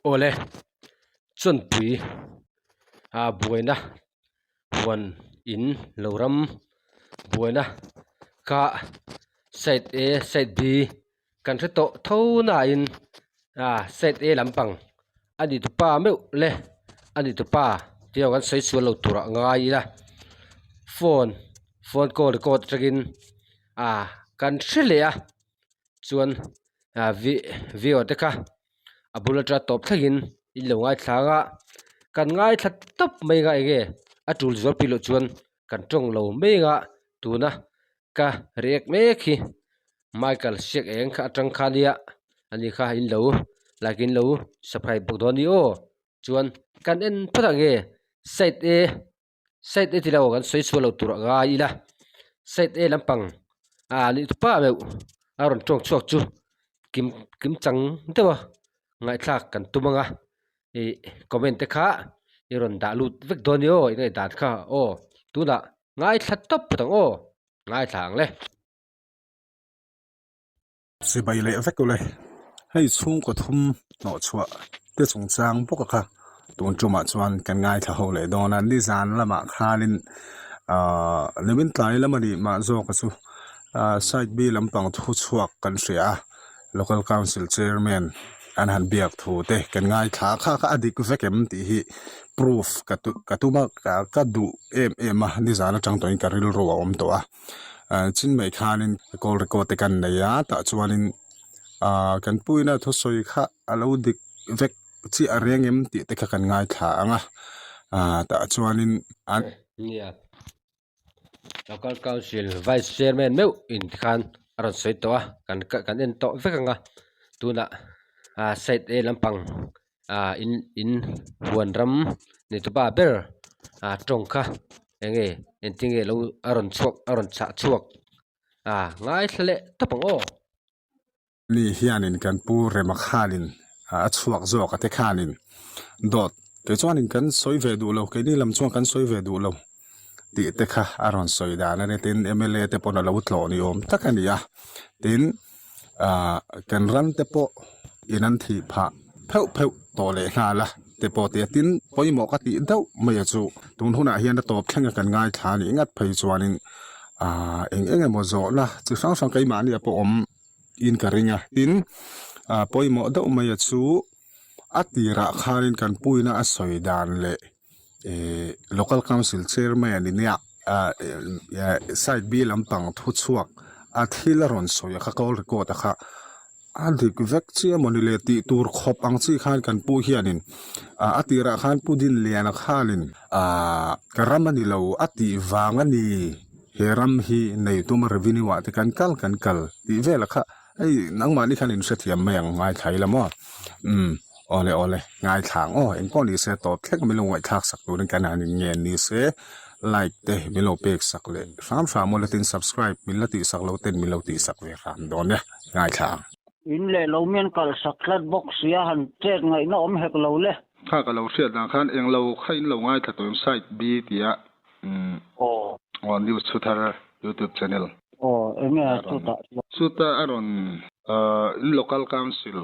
Awle, Chawnpui ah buaina huan in lo ram buaina kha side A side B kan hre tawh tho nain ah side A lampang a ni tupa meuh le a ni tupa tih erawh kan sawi sual lo tur ah ngai ila phone phone call record atangin ah kan hre leh a chuan ah viewer te kha a bul atanga tawp thlengin in lo ngaithla ang a kan ngaithla tawp mai ang a enge a tul zual pui loh chuan kan tawng lo mai ang a tuna ka react mek hi Michael siak eng kha atang kha nia ani kha in lo like in lo subscribe bawk dawn a ni aw chuan kan en phawt ang nge side A side A tilo kan sawi chhuah lo tur a ngai ila side A lampang ah nih pa meuh a rawn tawng chhuak chu kim kim chang deuh a ngaihthlak kan tum ang a ih comment te kha i rawn dah lut vek dawn a ni aw eng nge dan kha aw tunah ngaithla tawp phawt ang aw ngaithla ang le. Chibai leh vek ule, hei chhungkaw thum hnawhchhuah te chungchang bawk a kha tun tumah chuan kan ngaithla ho leh dawn a, nizan lamah khanin ahh nimin tlai lam a nih mah zawk a chu ahh side B lampang thu chhuak kan hria a, local council chairman an han biak thu te kan ngaithla a, kha kha a dik vek em tih hi proof ka ka tum a ka duh em em a, nizan atang tawhin ka rilru a awm tawh a. Ah chin mai khanin call record te kan nei a tah chuanin ah kan puina thusawi kha a lo dik vek chiah reng em tih te kha kan ngaithla ang a ah tah chuanin an Nia Local Council Vice Chairman meuh in khan a rawn sawi tawh a kan kan en tawh vek ang a tunah ah side A lampang ah in in huan ram ni tu pa ber ah tawng kha enge engtin nge lo a rawn chhuak a rawn chah chhuak ah ngaithla leh tawp ang aw. Mi hianin kan pu Rema khanin a chhuak zawk a te khanin dawt kei chuanin kan sawi ve duh lo keini lam chuan kan sawi ve duh lo tih te kha a rawn sawi dan a ni tin mla te pawn a lo tlawh ni awm tak a ni a tin ah kan ram te pawh in an thih phah pheuh pheuh tawh leh nghal a te pawh tia tin pawimawh ka tih deuh mai a chu tun hunah hian a tawp thleng a kan ngaithla a nih ngat phei chuanin ah eng eng emaw zawhna chi hrang hrang keimahni ah pawh awm in ka ring a tin ah pawimawh deuh mai a chu a tirah khanin kan puina a sawi dan leh eh local council chairman nia ah side B lampang thu chhuak a thil a rawn sawi a kha call record a kha a dik vek chiah mawni le tih tur khawp ang chi khan kan pu hianin ah a tirah khan pu Dinliana khanin ah ka ram a ni lo a tih vang a ni he ram hi nei tuma revenue ah te kan kal kan kal tih vel a kha hei nangmahni khan inhrethiam mai ang ngaithla ila maw umm awle awle ngaithla ang aw engpawh ni se tawp thleng min lo ngaihthlak sak turin kan han inngen ni se like te min lo pek sak leh hram hram aw la tin subscribe min la tih sak lo ten min lo tih sak ve hram dawn e ngaithla ang. In leh lo mian kalh sak tlat bawk sia han chet ngaihna awm hek lo le. Kha ka lo hriat dan khan englo kha in lo ngaithla tawh em side B tia Umm Aw. Aw news thu thar youtube channel. Aw enge a chutah chuan. Chuta a rawn in local council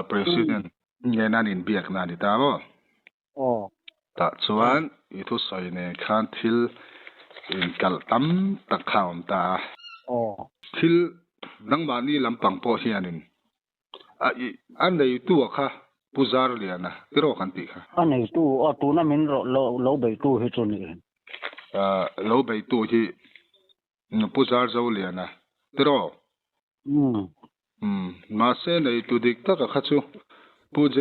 president nena an inbiakna a ni ta maw? Aw. Tah chuan i thusawi nen khan thil inkalh tam tak kha a awm ta a. Aw. Thil nangmahni lampang pawh hianin A i, a neitu a kha Pu Zarliana tiraw kan tih kha. A neitu, aw tuna min rawh lo lo beitu hi chu ni. Lo beitu hi Pu Zarzoliana tiraw? Umm. Umm, mahse neitu dik tak a kha chu Pu J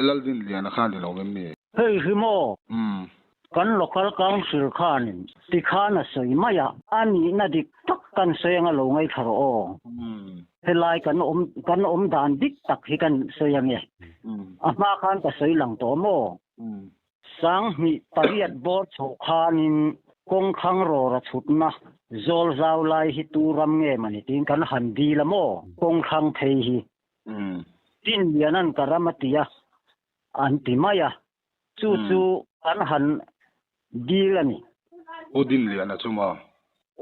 Laldinliana kha a ni lo em mi? Hei hi maw? Umm. Kan Local Council khanin tikhan a sawi mai a, a nihna dik tak kan sawi anga lo ngaithla rawh aw. Helai kan awm kan awm dan dik tak hi kan sawi ange. A hma khan ka sawi lang tawh maw? Sanghnih pariat bawr chhoh khanin kawngkhang rawra chhutna zawl zau lai hi tu ram nge mani tiin kan han dil a maw? Kawngkhang phei hi. Tin lian an ka ram a ti a, an ti mai a. Chu chu kan han dil a ni. Pu Dinliana chu maw?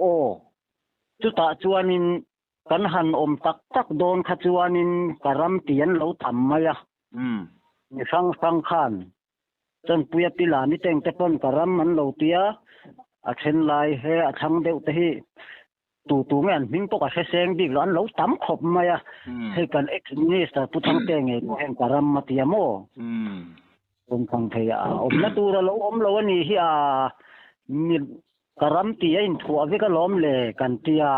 Aw, chutah chuanin kan han awm tak tak dawn kha chuanin ka ram ti an lo tam mai a. Mi hrang hrang khan Chawnpuia pi Lami teng te pawn ka ram an lo tia, a then lai he a thlang deuh te hi tu tu nge an hming pawh ka hre seng bik lo, an lo tam khawp mai a, hei kan ex minister Pu Thangte ngei pawh hian ka ram a tia maw? Awm thang thei a, awmna tur a lo awm lo a nih hi a, mi ka ram tih a inthuah vek alawm le kan tia,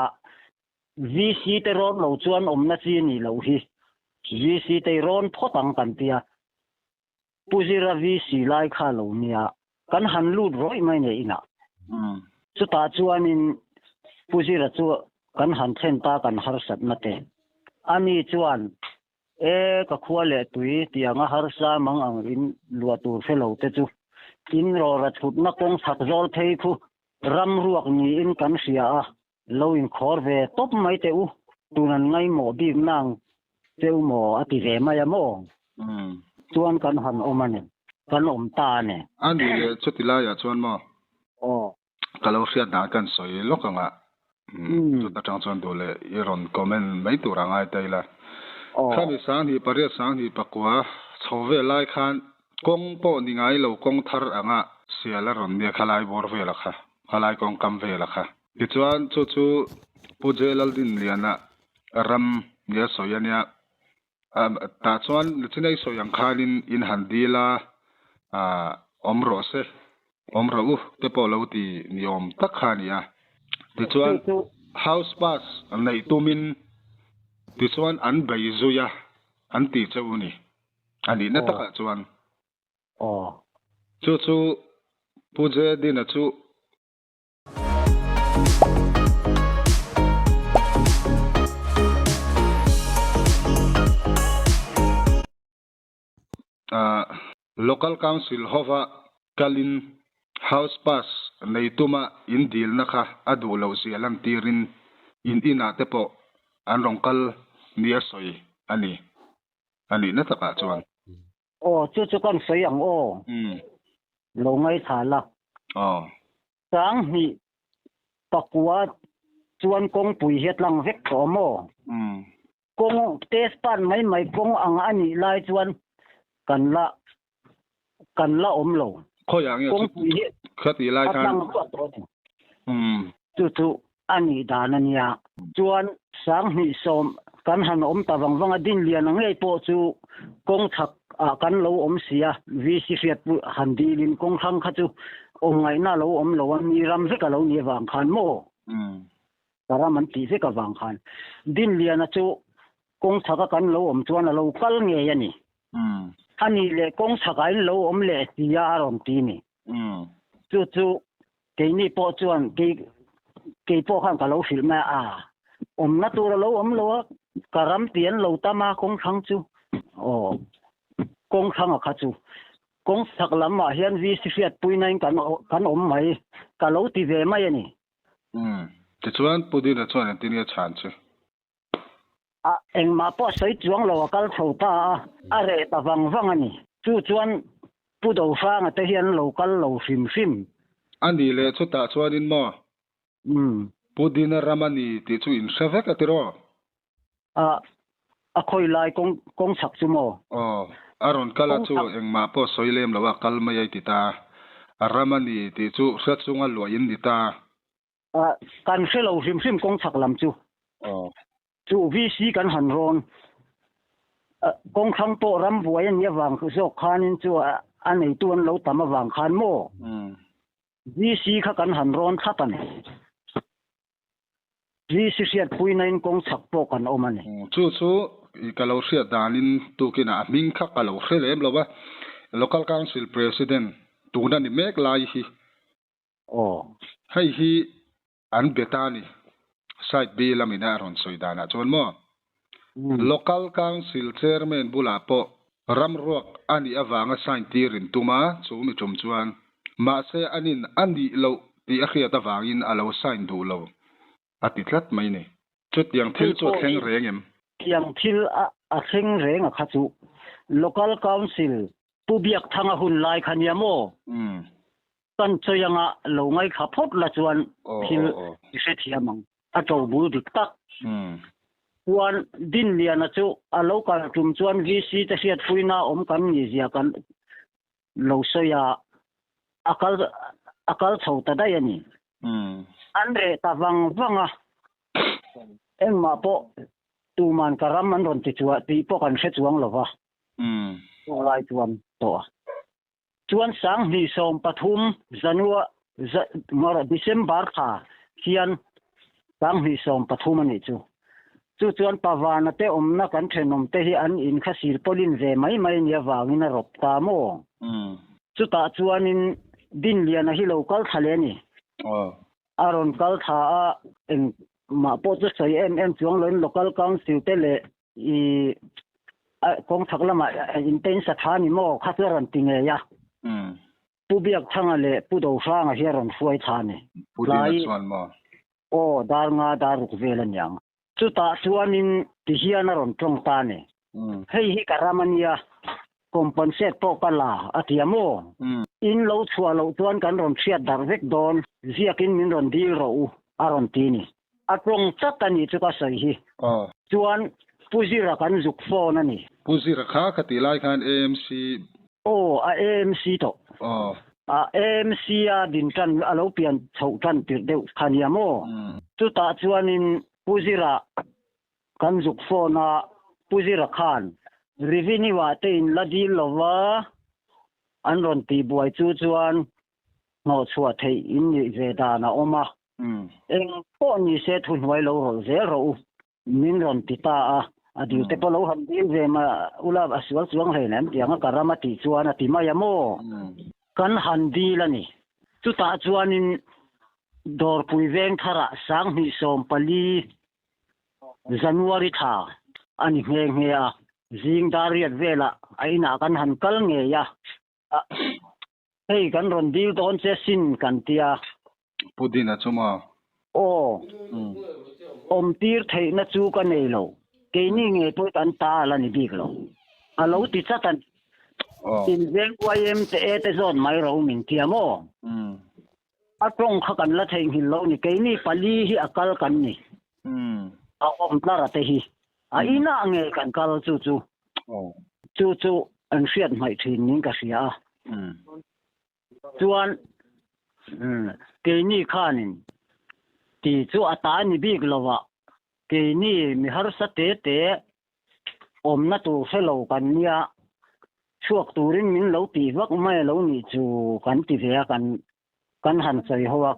VC te rawn lo chuan awmna chi a nih loh hi, VC te i rawn phawt ang kan tia. Pu Zira VC lai kha lo nia, kan han lut rawih mai nei inah. Chutah chuanin Pu Zira chu kan han thlen ta kan harsatna te. Ani chuan, E, ka khua leh tui tianga harsa mang ang in luah tur hre lo te chu in rawra chhutna kawng chhak zawl phei khu ram ruak niin kan hria a, Lo inkhawr ve tawp mai teh u, tun an ngaihmawh bik nang che u maw a ti ve mai a maw? Chuan kan han awm a ni, kan awm ta a ni. A nih leh chuti laiah chuan maw? Aw. Ka lo hriat dan kan sawi lawk ang a, chut atang chuan duh leh i rawn comment mai tur a ngai ta ila. Aw. Khami sanghnih pariat sanghnih pakua chho vel lai khan kawng pawh ni ngai lo kawng thar anga sial a rawn nia khalai bawr vela kha, khalai kawng kam vela kha. Tichuan chu chu Pu J. Laldinliana ram nia sawi a nia. Tah chuan Luchinai sawi ang khanin in han dil a, awm rawh se, awm rawh u te pawh lo ti ni awm tak kha a ni a. Tichuan House Pass neih tumin tichuan an bei zui a, an ti cheu a ni. A nihna takah chuan. Chu chu Pu J. Dina chu. Local Council hova kalin House Pass nei tuma in dilna kha a duh loh zia lantirin in inah te pawh an rawn kal nia sawi a ni a nihna takah chuan. Aw, chu chu kan sawi ang aw. Lo ngaithla la. Aw. Sanghnih pakua chuan kawngpui hi a tlang vek tawh maw? Kawng test pan mai mai kawng ang a nih lai chuan kan la kan la awm lo. Khawiah nge Kawngpui hi khatih lai a khan tlang ruah tawh a ni. Chu chu a nih dan a nia. Chuan 2010 kan han awm ta vang vang a, Dinliana ngei pawh chu kawng chhak ah kan lo awm si a, VC hriat pawh han dilin kawng hrang kha chu awm ngaihna a lo awm lo a, mi ram vek a lo nih avang khan maw? Ka ram an tih vek avang khan Dinliana chu kawng chhak a kan lo awm chuan a lo kal ngei a ni. A nih leh kawng chhak ah in lo awm leh si a a rawn ti ni. Chu chu keini pawh chuan kei kei pawh khan ka lo hrilh mai a, awmna tur a lo awm lo a, ka ram tih an lo tam a kawng thlang chu aw kawng thlanga kha chu kawng chhak lamah hian VC hriatpuina in kan kan awm mai ka lo ti ve mai a ni. Umm tichuan Pu Dina chuan engtin nge chhan chu? A engmah pawh sawi chuang lo a kal chho ta a, a reh ta vang vang a ni. Chu chuan Pu Dohranga te hian lo kal lo hrim hrim. A nih leh chutah chuanin maw? Umm. Pu Dina ram a ni tih chu in hre vek a tiraw? A, a khawi lai kawng, kawng chhak chu maw? Aw, a rawn kal a chu engmah pawh sawi lem lo a kal mai a i ti ta. A ram a ni tih chu hre chunga luah in ni ta. Kan hre lo hrim hrim kawng chhak lam chu. Chu VC kan han rawn. Kawng thlang pawh ram buai a nih avang zawk khanin chu a neitu an lo tam avang khan maw? VC kha kan han rawn thlap a ni. VC hriatpuina in kawng chhak pawh kan awm a ni. Chu chu ka lo hriat danin tukinah a hming kha ka lo hre lem lo va. Local Council President tuna ni mek lai hi Aw. Hei hi an be ta a ni. Side B lamina a rawn sawi danah chuan maw? Local Council Chairman bulah pawh ramruak a nih avanga sign tir in tum a, chu mi tum chuan mahse anin a nih loh tih a hriat avangin a lo sign duh lo a ti tlat mai ni. Chutiang thil chu a thleng reng em? Tiang thil a thleng reng a kha chu Local Council Pu Biakthanga hun lai kha nia maw? Kan chawi anga lo ngaithla phawt la chuan thil i hrethiam ang. A to bul dik tak. Chuan Dinliana chu a lo kal tum chuan VC te hriatpuina awm kan nih zia kan lo sawi a, a kal a kal chho ta daih a ni. An reh ta vang vang a, engmah pawh tuman ka ram an rawn ti chuah tih pawh kan hre chuang lo va, chulai chuan tawh a. Chuan 2013 Janua December thla hian 2013 a nih chu. Chu chuan Pavana te awmna kan thenawm te hi an in kha silpawlin ve mai mai a nih avangin a rawp ta maw? Chutah chuanin Dinliana hi lo kal thla leh a ni. A rawn kal thla a, engmah pawh chu sawi em em chuang loin Local Council te leh I kawng chhak lamah in te in sa tha ni maw? Kha chu a rawn ti ngei a. Pu Biakthanga leh Pu Dohranga hi a rawn hruai thla a ni. Pu Dina chuan maw? Aw, dar nga dar ruk vel a niang. Chutah chuanin ti hian a rawn tawng ta a ni. Hei hi ka ram a nia, compensate pawh ka la a ti a maw? In lo chhuah loh chuan kan rawn hriat darh vek dawn, ziakin min rawn dil rawh u a rawn ti ni. A tawng tlat a nih chu ka sawi hi. Chuan Pu Zira kan zuk phone a ni. Pu Zira kha ka tih lai khan AMC. Aw, a AMC tawh. A AMC a din tan a lo pian chhoh tan tirh deuh kha nia maw? Chutah chuanin Pu Zira kan zuk phone a, Pu Zira khan Revenue ah te in la dil lova an rawn tihbuai chu chuan hnawhchhuah theih in nih ve dan a awm a. Eng pawh ni se thuhnuai lo rawlh zel rawh u, min rawn ti ta a. A dil te pawh lo han dil ve mah ula a sual chuang hle nem tiang a ka ram a tih chuan a ti mai a maw? Kan han dil a ni. Chutah chuanin Dawrpui veng tharah 2014 January thla a ni nghe nghe a, zing dar riat velah a inah kan han kal ngei a. Hei kan rawn dil dawn che sin kan tia. Pu Dina chu maw? Aw. Awm tir theihna chu ka nei lo. Keini ngei pawh kan ta a la ni bik lo. A lo ti chat a ni. In veng YM te e te zawt mai ro min tia maw? A tawng kha kan la theihnghilh lo ni. Keini pali hi a kal kan ni. A awm tlar a te hi. A inah nge kan kal chu chu? Chu chu an hriat hmaih thin niin ka hria a. Chuan keini khanin ti chu a ta ni bik lo a, keini mi harsa te te awmna tur hre lo kan nia, chhuak turin min lo tih vak mai a lo nih chu kan ti ve a, kan kan han sawi ho a,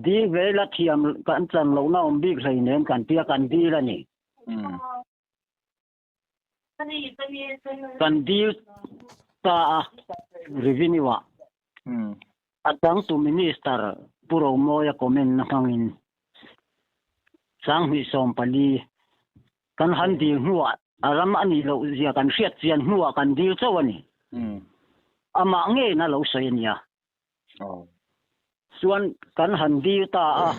dil ve ila thiam kan chan lohna awm bik hleinem kan tia kan dil a ni. Kan dil ta a revenue ah a changtu minister Pu Romawia comment na hmangin 2014 kan han dil hnuah a ram a nih loh zia kan hriat chian hnuah kan dil chauh a ni. Amah ngeiin a lo sawi a nia. Chuan kan han dil ta a,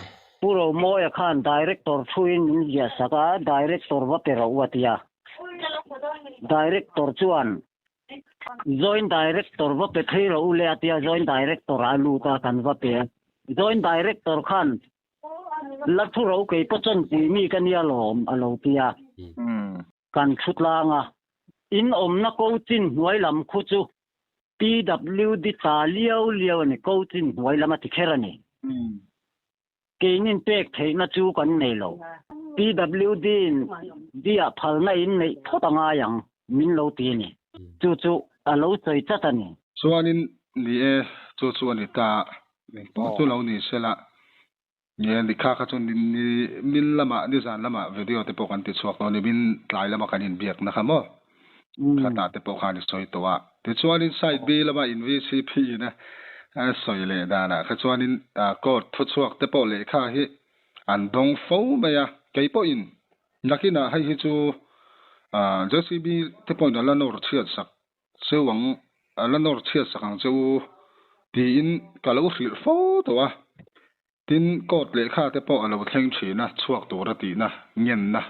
Pu Romawia khan Director thuin min ziah sak a, Director va pe rawh u a ti a. Director chuan Joint Director va pe thei rawh u le a ti a, Joint Director a lut a, kan va pe a. Joint Director khan la thu ro kei pawh chuan pui mi ka nia lawm a lo ti a. Kan thu tlang a, in awmna ko chin hnuai lam khu chu PWD ta liau liau a ni, ko chin hnuai lam a ti kher a ni. Keinin pek theihna chu kan nei lo. PWD in dia phalna in neih phawt a ngai ang min lo ti a ni. Chu chu a lo sawi chat a ni. Chuanin ni e, chu chu a ni ta. Engpawh chu lo ni sela, Nge ni kha kha chu ni min lamah nizan lamah video te pawh kan ti chhuak tawh a ni, min tlai lama kan inbiakna kha maw? Khatah te pawh khan i sawi tawh a. Tichuanin side B lama in VCP in a sawi leh danah kha chuanin court thuchhuak te pawh lehkha hi an dawng fo mai a, kei pawhin nakinah hei hi chu JCB te pawhin a la nawr chhiat sak cheu ang, a la nawr chhiat sak ang che u tiin ka lo hrilh fo tawh a. Tin, court lehkha te pawh a lo thleng thin a, chhuak tura tihna, ngenna.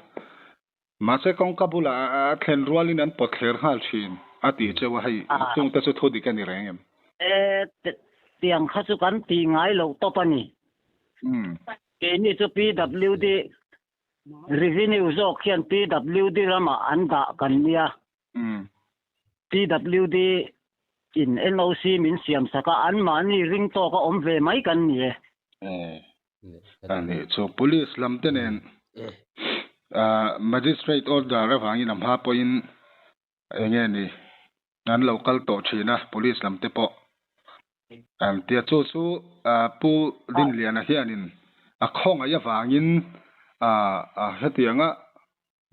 Mahse kawngka bulah a thlen rualin an pawt thler nghal thin a tih cheu a, hei chungte chu thu dik a ni reng em? E, tiang kha chu kan ti ngai loh tawp a ni. Keini chu PWD. Revenue zawk hian PWD ramah an dah kan nia. PWD in NOC min siam sak a, anmahni ring tawk a awm ve mai kan ni e. A nih chu police lam te nen magistrate order avangin a hma pawhin eng nge ni an lo kal tawh thin a police lam te pawh an tia chu chu Pu Dinliana hianin a khawngaih avangin hetianga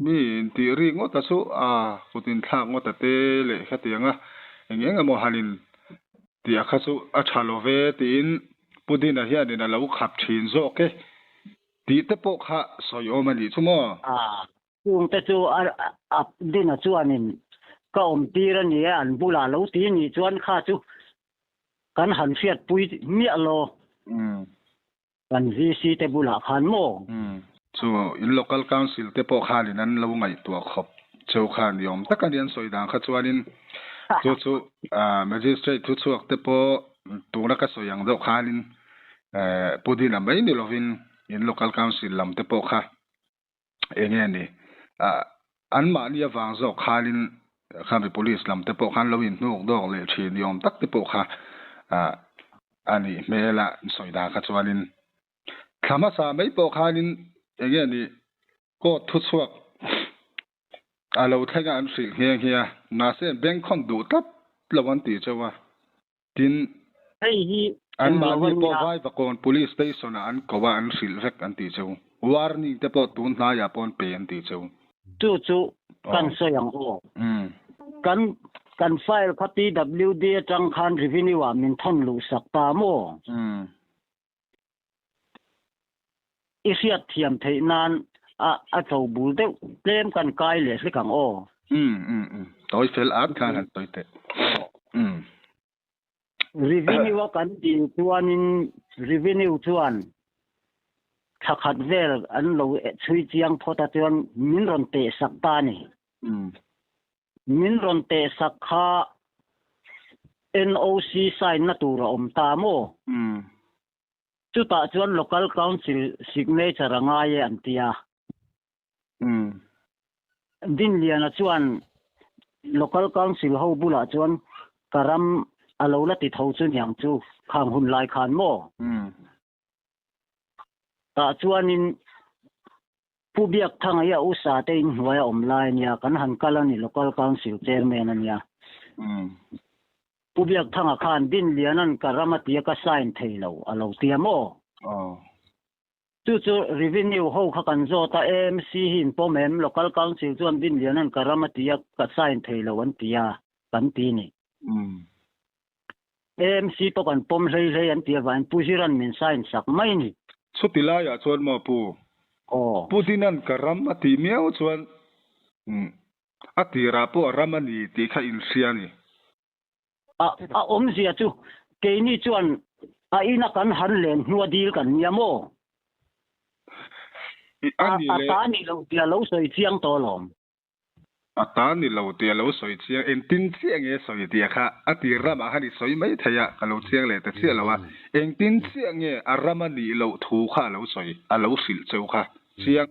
mi intih rik ngawt a chu a kut inthlak ngawt a te leh hetianga eng eng emaw han in tih a kha chu a tha lo ve tiin Pu Dina hianin a lo khap thin zawk e tih te pawh kha sawi awm a nih chu maw? Chungte chu a Dina chuanin ka awm tir a ni e, an bulah lo ti nih chuan kha chu kan han hriatpui miah lo. Kan VC te bulah khan maw? Chu in local council te pawh khanin an lo ngaihtuah khawp cheu kha ni awm tak a ni an sawi dan kha chuanin chu chu magistrate thuchhuak te pawh tuna ka sawi ang deuh khanin Pu Dina mai ni lovin in local council lam te pawh kha eng nge ni anmahni avang zawk khanin khami police lam te pawh khan lo inhnuk dawk leh thin ni awm tak te pawh kha a nih hmel a sawi dan kha chuanin thla hmasa mai pawh khanin eng nge ni court thuchhuak a lo thleng a an hrilh nghe nghe a mahse bengkhawn duh tlat lo an tih chauh a. Tin, Hei hi an mahni pawh Vaivakawn Police Station ah an ko a, an hrilh vek an tih cheu. Warning te pawh tun hnaiah pawh an pe an tih cheu. Chu chu kan sawi ang aw. Kan kan file kha PWD atang khan Revenue ah min thawn luh sak ta maw? I hriat thiam theih nan a a cho bul deuh tlem kan kai leh hlik ang aw. Umm umm umm tawi fel at khan han tawi teh. Umm. Revenue a kan dil chuanin revenue chuan thla khat vel an lo chhui chiang phawt a chuan min rawn teh sak ta a ni. Umm. Min rawn teh sak kha NOC sign na tur a awm ta maw? Chutah chuan Local Council signature a ngai e an ti a. Dinliana chuan Local Council ho bulah chuan ka ram a lo la ti tho chu niang chu khang hun lai khan maw? Tah chuanin Pu Biakthanga hi a usa te in hnuai a awm lai a nia, kan han kal a ni, Local Council Chairman a nia. Pu Biakthanga khan Dinliana'n ka ram a tia ka sign thei lo a lo tia maw? Chu chu Revenue ho kha kan zawt a, AMC hi in pawm em? Local Council chuan Dinliana'n ka ram a tia ka sign thei lo an tia kan ti ni. AMC pawh kan pawm hlei hlei an ti avangin Pu Ziran min sign sak mai ni. Chuti laiah chuan maw Pu? Aw. Pu Dinan ka ram a tih miau chuan a tirah pawh a ram a ni tih kha inhria a ni. A a awmzia chu keini chuan a ina kan han len hnua dil kan nia maw? A ni A ta ni lo tia lo sawi chiang tawh alawm. A ta ni lo tih a lo sawi chiang, engtin chiah nge sawi tih kha a tir ramah khan i sawi mai thei a, ka lo chiang leh ta chiah lo a, engtin chiah nge a ram a nih loh thu kha a lo sawi, a lo hrilh cheu kha chiang.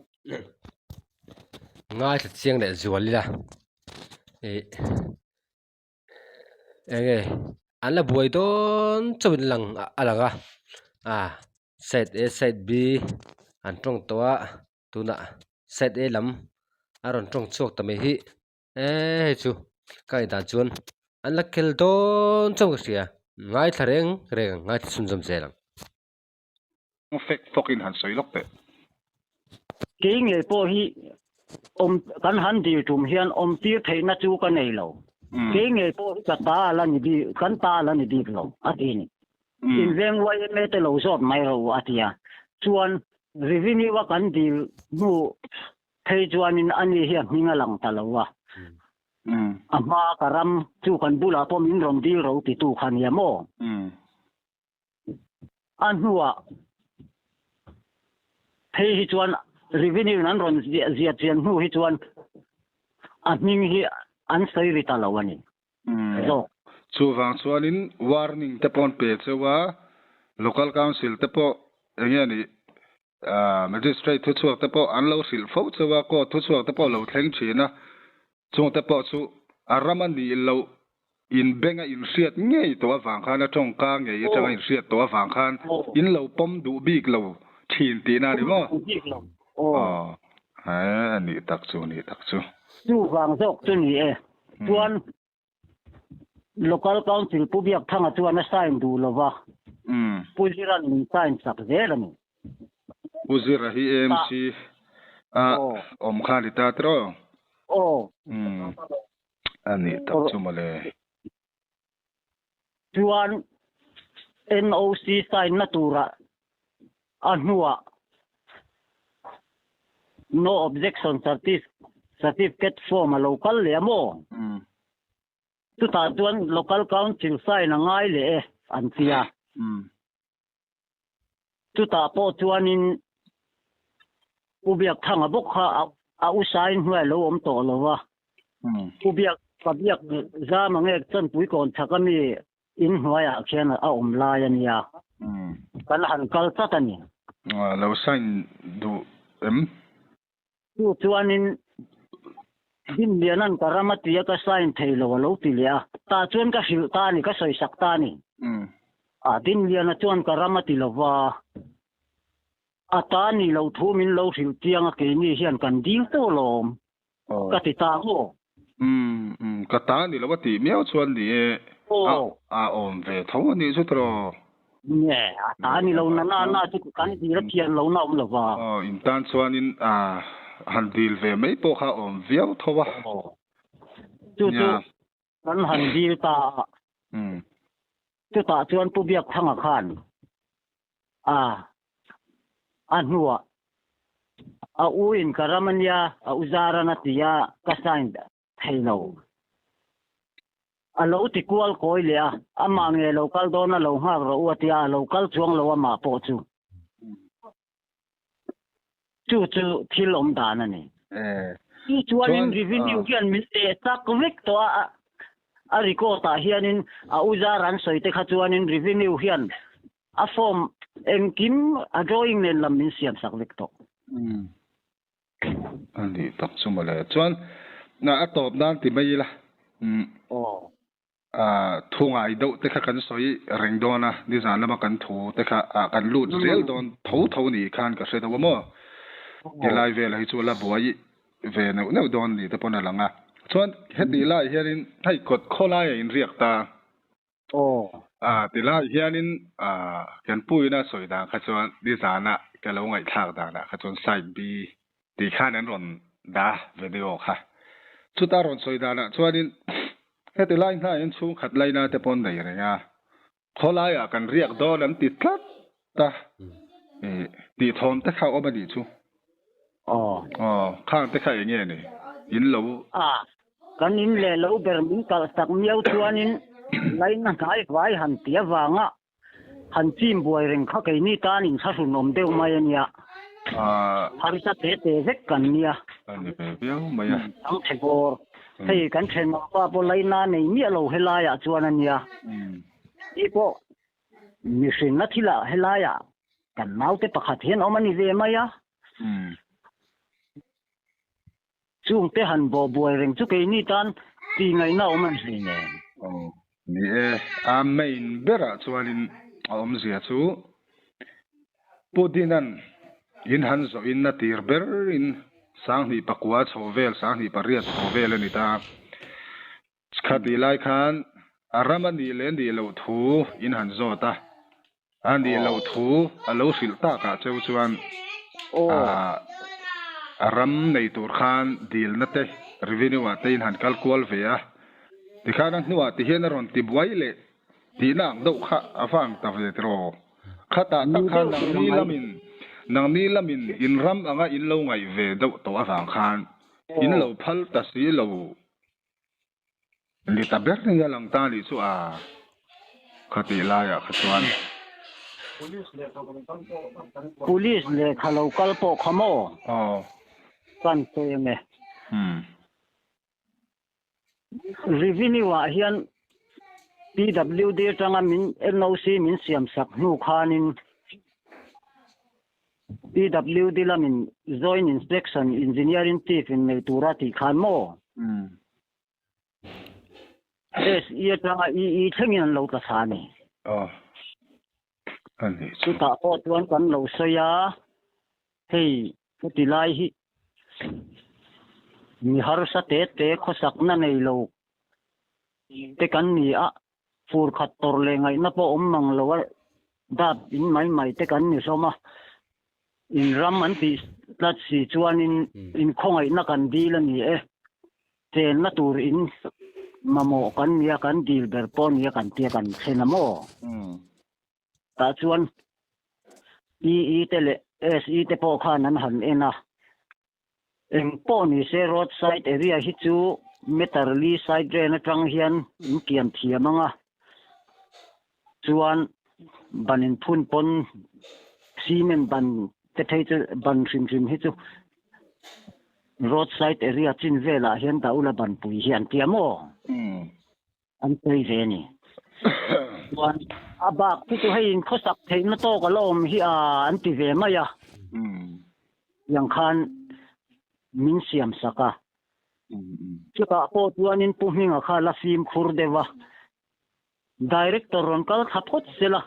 Ngaithla chiang leh zual ila ih enge an la buai dawn chauhin lang a lang a, ah side A side B an tawng tawh a. Tunah side A lam a rawn tawng chhuak ta mai hi eee hei chu ka ngaihdan chuan an la kel dawn chauh ka hria ngaithla reng reng ang ngaithla chhunzawm zel ang. Fek fawk in han sawi lawk teh. Kei ngei pawh hi awm kan han dil tum hian awm tir theihna chu ka nei lo. Kei ngei pawh hi ka ta a la ni bik kan ta a la ni bik lo a ti ni. Inveng YMA te lo zawt mai ro a ti a. Chuan revenue a kan dil hnu phei chuanin ani hi a hming a lang ta lo a. A hma ka ram chu kan bulah pawh min rawn dil ro titu kha nia maw? A hnuah phei hi chuan revenue in an rawn ziah chian hnu hi chuan a hming hi an sawi ri ta lo a ni. Zawk. Chuvang chuanin warning te pawh an pe cheu a, local council te pawh eng nge ni Magistrate thuchhuak te pawh an lo hrilh fo cheu a, court thuchhuak te pawh lo thleng thin a, chung te pawh chu a ram a nih loh in beng a inhriat ngei tawh avang khan a tawngka ngei atanga inhriat tawh avang khan in lo pawm duh bik lo thin tihna a ni maw? Aw, a nih tak chu, a nih tak chu. Chuvang zawk chu ni e. Chuan Local Council Pu Biakthanga chuan a sign duh lo va, Pu Zira'n min sign sak zel a ni. Pu Zira hi AMC a awm kha a ni ta tiraw? Aw. A nih tak chu mawle. Chuan NOC sign na turah a hnuah No Objection Certificate form a lo kal leh a maw? Chutah chuan Local Council sign a ngai leh e an ti a. Chutah pawh chuanin Pu Biakthanga bawk kha a u sain hnuai lo awm tawh lo va. Pu Biak, Pa Biak Zama nge Chanpui kawn chhak a mi in hnuaiah khian a awm lai a nia. Kan han kal tlat a ni. Lo sign duh em? Chu chuanin Dinliana'n ka ram a tia ka sign thei lo a lo ti leh a. Tah chuan ka hrilh ta a ni, ka sawisak ta a ni. A Dinliana chuan ka ram a ti lo va, a ta ni lo thu min lo hrilh chiang a keini hian kan dil tawh lawm ka ti ta maw? Umm, ka ta ni lo a tih miau chuan ni e, a awm ve tho a nih chu tiraw? Nge, a ta ni lo na na na chu kan dil a thian lo na awm lo va. Aw, in tan chuanin han dil ve mai pawh kha awm viau tho a. Aw, chu chu kan han dil ta a. Chutah chuan Pu Biakthanga khan a a hnuah a u in ka ram a nia, a u Zaran a ti a, ka sign thei lo. A lo ti kual kawi leh a, amah nge lo kal dawn a lo nghak rawh u a ti a, a lo kal chuang lo amah pawh chu. Chu chu thil awm dan a ni. Chu chuanin revenue hian min teh chak vek tawh a, a record ah hianin a u zar an sawi te kha chuanin revenue hian a form engkim a drawing nen lam min siam sak vek tawh. A nih tak chu mawle. Chuan a tawp nan ti mai ila. Aw. Thu ngai deuh te kha kan sawi reng dawn a, nizan lama kan thu te kha kan lut zel dawn tho tho ni khan ka hre deuh a maw. Tilai velah hi chu la buai ve neuh neuh dawn ni te pawn a lang a. Chuan heti lai hianin hei kawt khawlai a inriak ta. Aw. A ti lai hianin kan puina sawi dan kha chuan nizana ka lo ngaihthlak danah kha chuan side B tih khan an rawn dah video kha. Chuta rawn sawi danah chuanin heti lai hnaiin chhungkhat laina te pawh an nei reng a, khawlaiah kan riak dawn an ti tlat a, tih thawm te kha awm a nih chu. Aw. Aw, khang te kha eng nge ni? In lo. A, kan in leh lo ber min kalh tak miau chuanin laina hnai vai han ti avanga han chim buai reng kha keini tan in thlahrun awm deuh mai a nia. A. Harsa te te vek kan nia. A ni ve viau mai a. Ang chhe bawr. Hei kan thenawm pa pawh laina nei miah lo helaiah chuan a nia. Hi pawh Mihrinna thilah helaiah kan naute pakhat hian awm a ni ve mai a. Chungte han bawh buai reng chu keini tan tih ngaihna awm an hlei nen. Aw, ni e. A main berah chuanin a awmzia chu Pu Dina'n in han zawhin a tir berin 2009 chho vel, 2008 chho vel a ni ta. Khatih lai khan a ram a nih leh nih loh thu in han zawt a, a nih loh thu a lo hrilh takah cheu chuan a ram nei tur khan dilna te revenue ah te in han kal kual ve a, tikhan a hnuah ti hian a rawn ti buai leh tihna ang deuh kha a vang ta ve tiraw. Khatah tak khan nangni lamin nangni lamin in ram anga in lo ngaih ve deuh tawh avang khan in lo phal ta si lo. Ni ta ber nia lang ta nih chu a khatih laiah kha chuan. Police lehkha lo kal pawh kha maw? Aw. Kan sawi ang e. Revenue ah hian PWD atanga min NOC min siam sak hnu khanin. PWD lamin Joint Inspection Engineering Chief in nei tura tih khan maw? SE atanga EE thlengin an lo tla thla a ni. Aw, a nih chu. Chutah pawh chuan kan lo sawi a, hei heti lai hi mi harsa te te khawsakna nei lo te kan ni a, fur khat tawrh leh ngaihna pawh awm mang lo a, dap in mai mai te kan ni hlawm a, in ram an tih tlat si chuanin inkhawngaihna kan dil a ni e, chenna tur in mamawh kan nia kan dil ber pawh nia kan tia kan thlen a maw? Tah chuan EE te leh SE te pawh khan an han en a, eng pawh ni se road side area hi chu meter li side ren atang hian in kiam thiam ang a, chuan ban inphun pawn cement ban te phei chu ban hrim hrim hi chu road side area chin velah hian dah ula banpui hi an tia maw? An sawi ve a ni. Chuan a bak khi chu hei in khawsak theihna tawk a la awm hi a an ti ve mai a. Tiang khan min siam sak a. Chutah pawh chuanin Pu Hminga kha la fimkhur deuh a. Director rawn kal thla phawt sela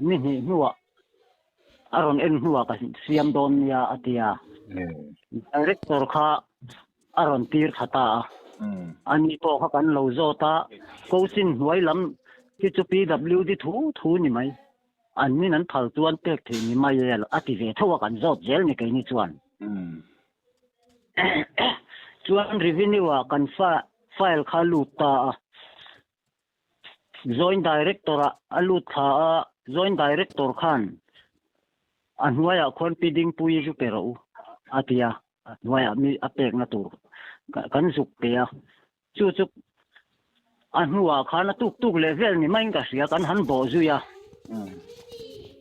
ni hnih hnuah a rawn en hnuah ka siam dawn nia a ti a. Director kha a rawn tir thla ta a. Ani pawh kha kan lo zawt a, Coaching hnuai lam hi chu PWD thu thu ni mai, an nin an phal chuan pek theih ni mai e a ti ve tho a, kan zawt zel ni keini chuan. Chuan revenue ah kan file kha lut ta a. Joint Director ah a lut thla a, Joint Director khan a hnuaiah khuan Pi Dingpuii zu pe rawh u a ti a, a hnuaiah mi a pekna tur kan zuk pe a, chu chu a hnuah khan a tuk tuk leh vel ni maiin ka hria, kan han bawh zui a,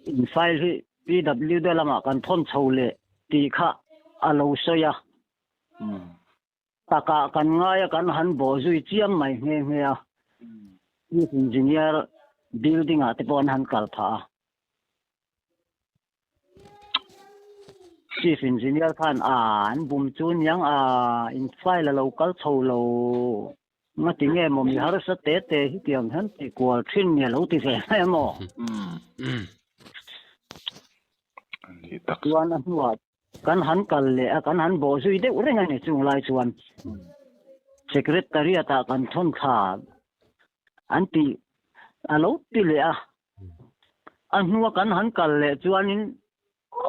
in file hi PWD lamah kan thawn chho leh tih kha a lo sawi a. Takah kan ngai a, kan han bawh zui chiam mai nghe nghe a. Chief Engineer building ah te pawh an han kal phah a. Chief Engineer khan a an bum chu niang a in file a lo kal chho lo ngati nge maw mi harsa te te hi tiang hian tih kual thin nge lo ti ve mai a maw. Chuan a hnuah Kan han kal leh a, kan han bawh zui deuh reng a ni chung lai chuan Secretariat ah kan thawn thla an tih a lo ti leh a. A hnua kan han kal leh chuanin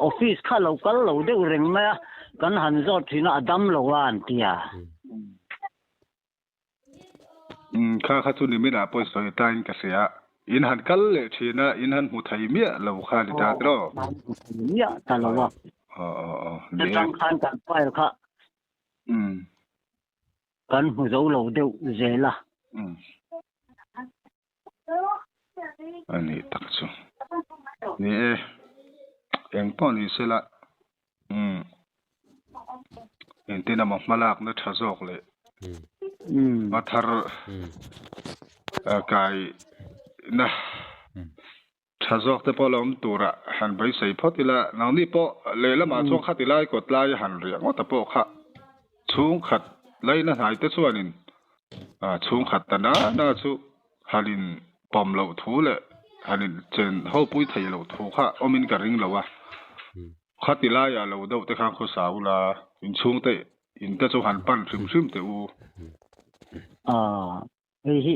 office kha lo kal lo deuh reng mai a, kan han zawt thin a, a dam lo a an ti a. Kha kha chu niminah pawh sawi tain ka hria. In han kal leh thin a, in han hmu thei miah lo kha ni ta tiraw? Aw, hmu thei miah ta lo a. Aw, aw, aw. Ni e. Chutang khan kan file kha kan hmu zo lo deuh zel a. A nih tak chu. Ni e, eng pawh ni sela, umm, engtin emaw hmalakna tha zawk leh hma thar kaina tha zawk te pawh la awm tura han beisei phawt ila, nangni pawh lehlamah chuan khati lai kawt lai han riah ngawt a pawh kha chhungkhat laina hnai te chuanin Chhungkhat ta na na chu han in pawm loh thu leh han in chen ho pui thei loh thu kha awmin ka ring lo a. Khati laiah lo deuh te khan khawsa ula inchhungte in te chu han pan hrim hrim teh u. Hei hi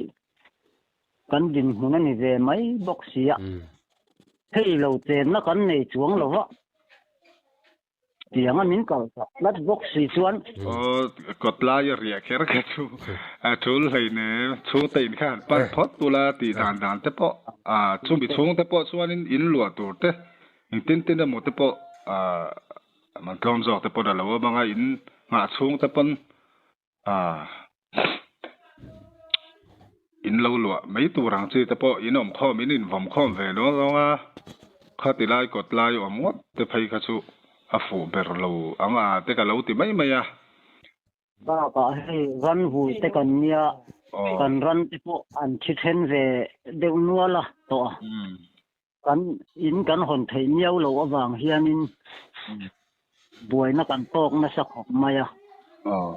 kan dinhmun a ni ve mai bawk si a, hei lo chenna kan nei chuang lo va. Tiang a min kal tak tlat bawk si chuan. Aw, kawt lai a riah kher kha chu a tul hleinem. Chhungte in kha han pan phawt ula tih dan dan te pawh a chumi chhungte pawh chuanin in luah tur te engtin tin emaw te pawh a man tlawm zawk te pawn a lo awm ang a, in nghah chhungte pawn a in lo luah mai tur ang chi te pawh in awm khawm in invawm khawm ve luang zawng a, khati lai kawt lai awm ngawt te phei kha chu a fuh ber lo ang a te ka lo ti mai mai a. Bakah hei ran vui te kan nia, kan ran te pawh an thi then ve deuh nual a tawh a. Kan in kan hawn theih miau loh avang hianin buaina kan tawk nasa khawp mai a. Aw.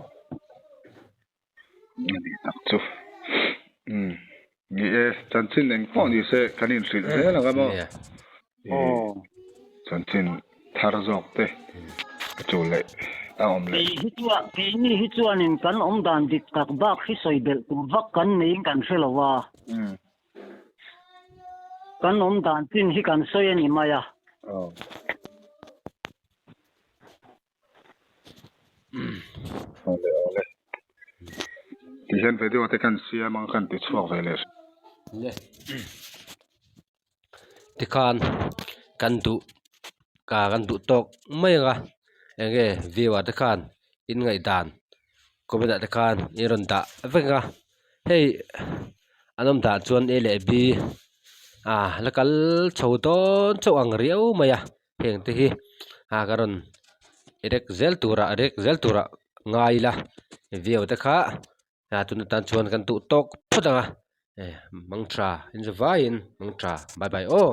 A nih tak chu. Umm. Ni e, chanchin eng pawh ni se kan inhrilh zel ang a maw? Aw. Chanchin thar zawk te a chu leh a awm leh. Kei hi chuan, keini hi chuanin kan awm dan dik tak bak hi sawi belh tur vak kan neiin kan hre lo a. Kan awm dan chin hi kan sawi a ni mai a. Aw. Awle awle. Ti hian video te kan siam ang kan ti chhuak ve leh. Le. Tikhan kan duh ka kan duh tawk mai anga enge view ah te khan in ngaihdan comment ah te khan in rawn dah vek a hei an awm dah chuan a leh b ah la kal chho dawn chauh ang riau mai a. Heng te hi ah ka rawn rek zel turah rek zel turah ngai ila view te kha ah tun atan chuan kan duh tawk phawt ang a eh mangtha in zavaiin mangtha bye bye aw.